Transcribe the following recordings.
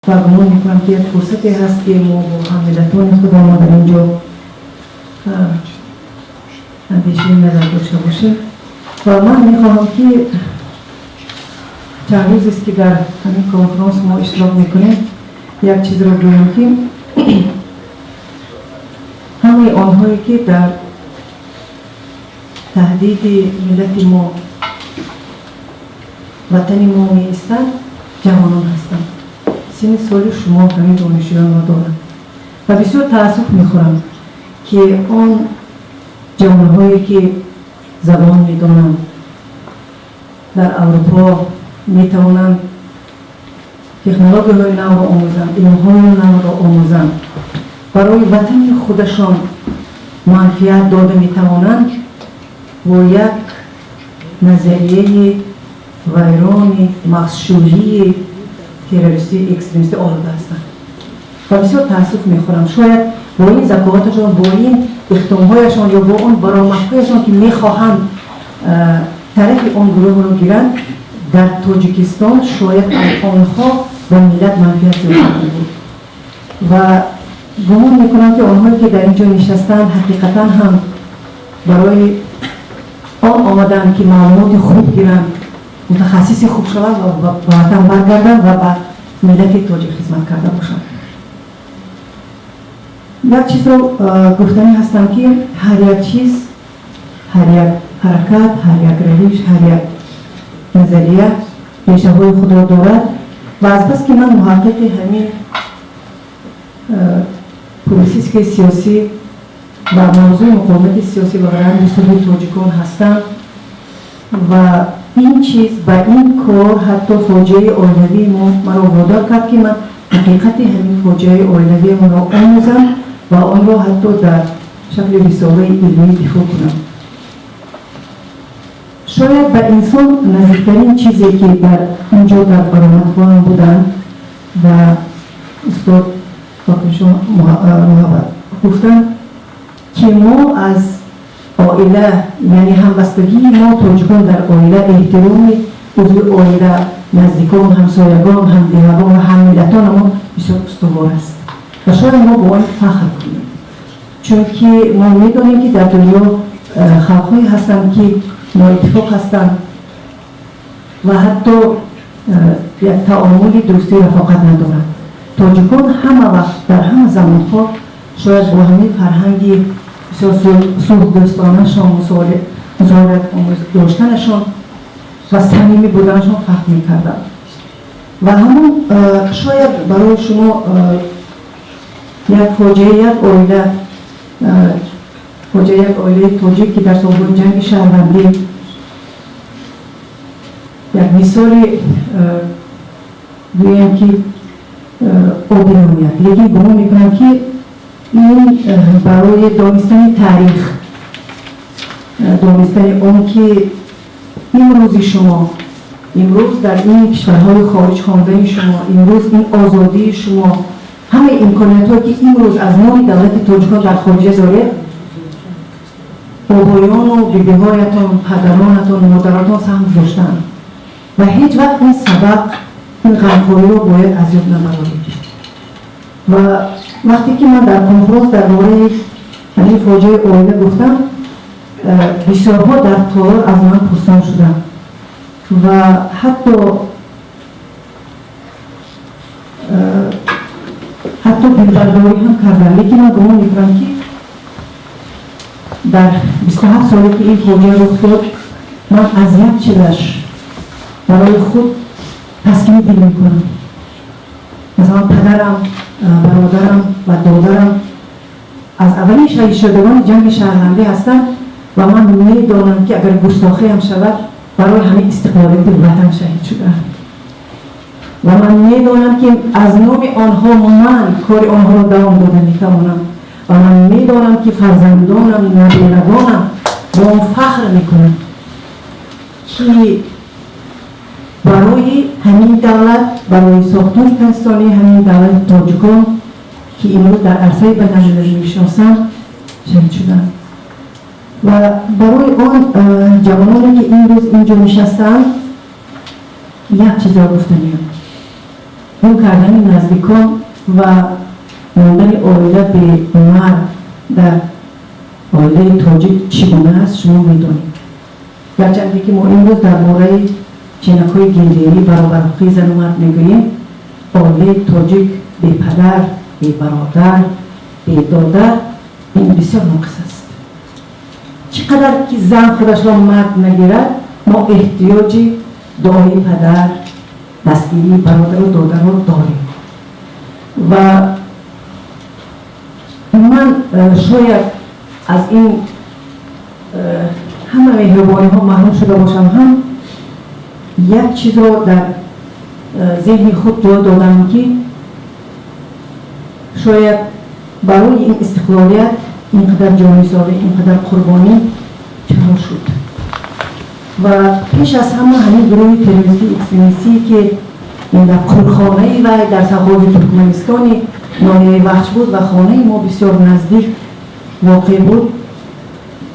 Ва гумон мекунам, ки як фурсате ҳаст, ки мо бо ҳаммиллатони худамон дар ин ҷо андешаи назар дошта бошем. Ва ман мехоҳам, ки чанд рӯзест, ки дар ҳамин конфронс мо иштирок мекунем, як чизро гӯям, ки ҳамаи онҳое, ки дар таҳдиди миллати мо, ватани мо меистанд, ҷавонон ҳастанд. Синни соли шумо ҳамин донишҷӯёнро доранд. Ва бисёр таассуф мехӯрам, ки он ҷавонҳое, ки забон медонанд, дар Аврупо метавонанд технологияҳои навро омӯзанд, илмҳои навро омӯзанд, барои ватани худашон манфиат дода метавонанд, бо як назарияи вайрони мағзшӯии террористии экстремистӣ олуда ҳастанд. Ва бисёр таассуф мехӯрам, шояд бо ин заковаташон, бо ин иқдомҳояшон ё бо он баромадҳояшон, ки мехоҳанд тарафи он гурӯҳро гиранд, дар Тоҷикистон шояд онҳо ба миллат манфиат зиёдтар буд. Ва гумон мекунам, ки онҳое, ки дар ин ҷо нишастанд, ҳақиқатан ҳам барои он омаданд, ки маълумоти хуб гиранд, мутахассиси хуб шаванд ва ба ватан баргарданд ва ба миллати тоҷик хизмат карда бошанд. Як чизро гуфтанӣ ҳастам, ки ҳар як чиз, ҳар як ҳаракат, ҳар як равиш, ҳар як назария решаҳои худро дорад. Ва азбаски ман муҳаққиқи ҳамин публисистикаи сиёсӣ ва мавзӯи муқовимати сиёсӣ ва рамзи сулҳи тоҷикон ҳастам ва ин чиз ба ин кор, ҳатто фоҷиаи оилавии мо маро водор кард, ки ман ҳақиқати ҳамин фоҷиаи оилавиамонро омӯзам ва онро ҳатто дар шакли рисолаи илмӣ дифоъ кунам. Шояд ба инсон наздиктарин чизе, ки дар ин ҷо дар баромадҳоам буданд ва устод Фақиршо Муҳаббат гуфтанд, ки мо аз оила, яъне ҳамбастагии мо тоҷикон дар оила, эҳтироми узви оила, наздикон, ҳамсоягон, ҳамдеҳагон ва ҳаммиллатонамон бисёр устувор аст. Ва шояд мо бо он фахр кунем, чунки мо медонем, ки дар дунё халқҳое ҳастанд, ки ноиттифоқ ҳастанд ва ҳатто як таомули дӯстию рафоқат надоранд. Тоҷикон ҳама вақт, дар ҳама замонҳо, шояд бо ҳамин фарҳанги бисёр сулҳдӯстонашон, мусолиҳатомӯз доштанашон ва самимӣ буданашон фарқ мекарданд. Ва ҳамон шояд барои шумо як фоҷиаи як оила, фоҷиаи як оилаи тоҷик, ки дар солҳои ҷанги шаҳрвандӣ, як мисоли гӯем, ки оддӣ намояд, лекин гумон мекунам, ки ин барои донистани таърих, донистани он, ки имрӯзи шумо, имрӯз дар ин кишварҳои хориҷ хондани шумо, имрӯз ин озодии шумо, ҳамаи имкониятҳое, ки имрӯз аз номи давлати тоҷикон дар хориҷа доред, бобоёну бибиҳоятон, падаронатон, модаратон саҳм гузоштаанд. Ва ҳеҷ вақт ин сабақ, ин ғамхориро бояд аз ёд набароред. Ва вақте ки ман дар конфронс дар бораи ҳамин фоҷиаи оила гуфтам, бисёрҳо дар толор аз ман пурсон шуданд ва ҳатто дилбардорӣ ҳам карданд. Лекин ман гумон мекунам, ки дар 27 соле, ки ин фоҷиа рух дод, ман аз як чизаш барои худ таскини дил мекунам. Масалан, падарам, бародарам ва додарам аз аввалин шаҳидшудагони ҷанги шаҳрвандӣ ҳастанд ва ман медонам, ки агар густохӣ ҳам шавад, барои ҳамин истиқлолияти ватан шаҳид шудаанд. Ва ман медонам, ки аз номи онҳо ман кори онҳоро давом дода метавонам. Ва ман медонам, ки фарзандонам, наберагонам бо он фахр мекунанд, ки барои ҳамин давлат, барои сохтори конститутсионии ҳамин давлати тоҷикон, ки имрӯз дар арсаи байналмилалӣ мешиносанд, шаҳид шуданд. Ва барои он ҷавононе, ки имрӯз инҷо нишастаанд, як чизро гуфтаниям. Гум кардани наздикон ва мондани оила бемард дар оилаи тоҷик чӣ гуна аст, шумо медонед. Гарчанде ки мо имрӯз дар бораи ченакҳои гендерӣ, баробарҳуқуқии зану мард мегӯем, оилаи тоҷик бепадар, бебародар, бедодар ин бисёр ноқис аст. Чӣ қадар ки зан худашро мард нагирад, мо эҳтиёҷи дуои падар, дастгирии бародару додарро дорем. Ва ман шояд аз ин ҳама меҳрубониҳо маҳрум шуда бошам ҳам, як чизро дар зеҳни худ ҷой додам, ки шояд барои ин истиқлолият ин қадар ҷоннисорӣ, ин қадар қурбонӣ чаро шуд. Ва пеш аз ҳама ҳамин гурӯҳи террористии экстремистӣ, ки дар қурхонаи вай дар совхози Туркманистони ноҳияи Вахш буд ва хонаи мо бисёр наздик воқеъ буд,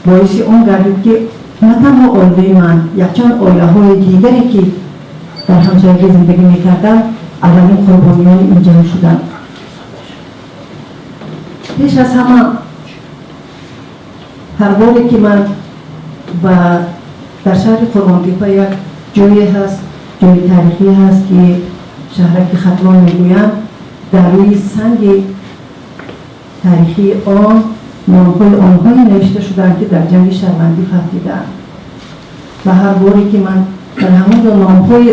боиси он гардид, ки на танҳо оилаи ман, якчанд оилаҳои дигаре, ки дар ҳамсоягӣ зиндагӣ мекарданд, аввалин қурбониёни ин ҷанг шуданд. Пеш аз ҳама, ҳар боре ки ман ба дар шаҳри Қурғонтеппа як ҷое ҳаст, ҷои таърихӣ ҳаст, ки шаҳраки Хатлон мегӯянд, дар рӯи санги таърихии он номҳои онҳое навишта шудаанд, ки дар ҷанги шаҳрвандӣ фавтидаанд, ва ҳар боре ки ман дар ҳамон ҷо номҳои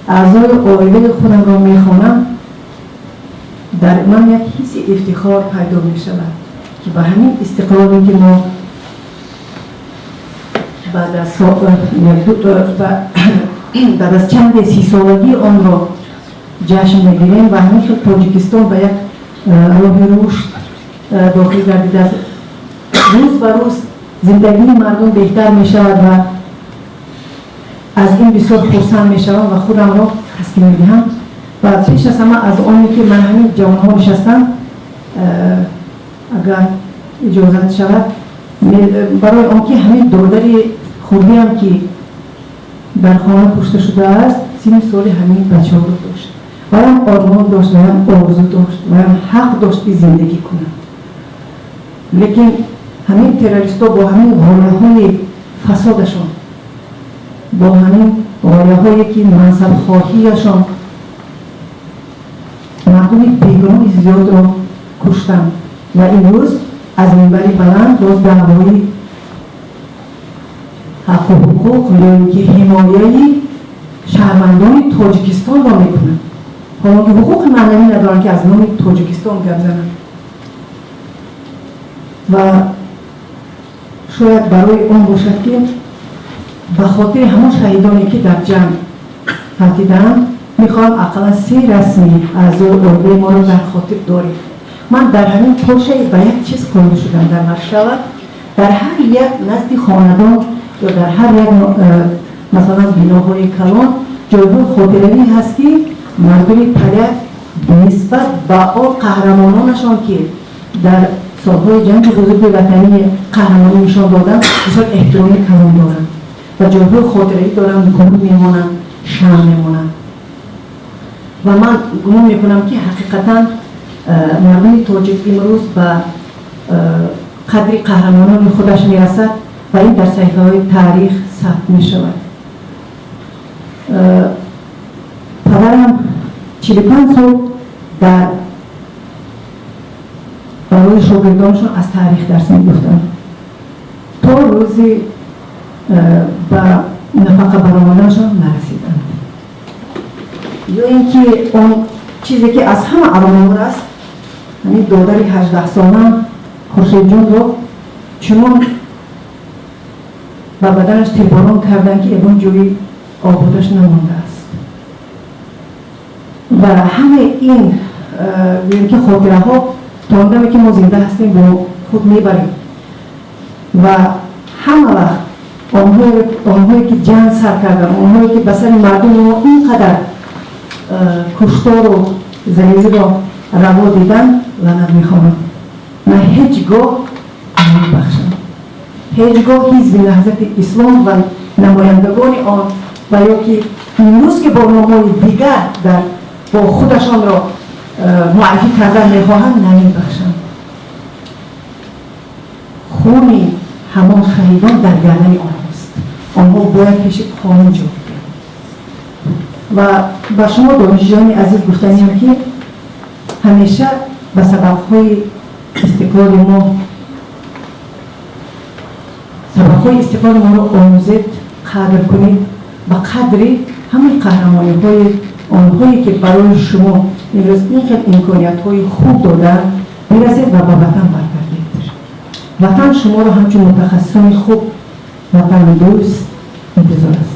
аъзои оилаи худамро мехонам, дар ман як ҳисси ифтихор пайдо мешавад, ки ба ҳамин истиқлоле, ки мо баъд аз чанде 30-солагии онро ҷашн мегирем ва ҳамин хел Тоҷикистон ба як роҳи рушд дохил гардидааст, рӯз ба рӯз зиндагии мардум беҳтар мешавад ва аз ин бисёр хурсанд мешавам ва худамро таскин медиҳам. Ва пеш аз ҳама аз оне ки ман ҳамин ҷавонҳо нишастам, агар иҷозат шавад, барои он ки ҳамин додари хурдиам, ки дар хона кушта шудааст, синни соли ҳамин бачаҳоро дошт, ваям ормон дошт, ваям орзу дошт, ваям ҳақ дошт, ки зиндагӣ кунад. Лекин ҳамин террористҳо бо ҳамин ғояҳои фасодашон, бо ҳамин ғояҳое ки мансабхоҳияшон, мардуми бегуноҳи зиёдро куштанд ва имрӯз аз минбари баланд боз даъвои ҳаққу ҳуқуқ ё ин ки ҳимояи шаҳрвандони Тоҷикистонро мекунанд, ҳоло ки ҳуқуқи маънавӣ надоранд, ки аз номи Тоҷикистон гап зананд. Ва шояд барои он бошад, ки ба хотири ҳамон шаҳидоне, ки дар ҷанг фавтидаанд, мехоҳам ақаллан се расми аъзои оилаи моро дар хотир дорем. Ман дар ҳамин Полша ба як чиз қоил шудам: дар Варшава дар ҳар як назди хонадон ё дар ҳар як масалан биноҳои калон ҷойҳои хотиравӣ ҳаст, ки мардуми поляк нисбат ба он қаҳрамононашон, ки дар солҳои ҷанги бузурги ватанӣ қаҳрамонӣ нишон доданд, бисёр эҳтироми калон доранд ва ҷойҳои хотиравӣ доранд, гул мемонанд, шамъ мемонанд. Ва ман гумон мекунам, ки ҳақиқатан мардуми тоҷик имрӯз ба қадри қаҳрамонони худаш мерасад ва ин дар саҳифаҳои таърих сабт мешавад. Падарам 45 сол дар барои шогирдонашон аз таърих дарс мегуфтанд, то рӯзи ба нафақа баромаданашон нарасиданд. Ё ин ки он чизе, ки аз ҳама аломавор аст, ҳамин додари 18-сола Хуршедҷонро чунон ба баданаш тирборон карданд, ки ягон ҷои ободаш намондааст. Ва ҳамаи ин, гӯем ки, хотираҳо то он даме, ки мо зинда ҳастем, бо худ мебарем. Ва ҳама вақт онҳое, ки ҷанг сар карданд, онҳое, ки ба сари мардуми мо ин қадар куштору залилиро раво диданд, лаънат мехонам. Ман ҳеҷ гоҳ намебахшам, ҳеҷ гоҳ Ҳизби Наҳзати Ислом ва намояндагони он ва ё ки имрӯз, ки бо номҳои дигар дар Бо худашонро муаррифӣ кардан мехоҳанд, намебахшанд. Хуни ҳамон шаҳидон дар гардани онҳост. Онҳо бояд пеши қонун ҷавоб диҳанд. Ва ба шумо, донишҷӯёни азиз, гуфтаниам, ки ҳамеша ба сабабҳои истиқлоли мо, сабабҳои истиқлоли моро омӯзед, қадр кунед, ба қадри ҳамаи қаҳрамониҳои онҳое, ки барои шумо имрӯз ин хел имкониятҳои хуб додаанд, бирасед ва ба ватан баргардед. Ватан шуморо ҳамчун мутахассисони хуб, ватандӯст интизор аст.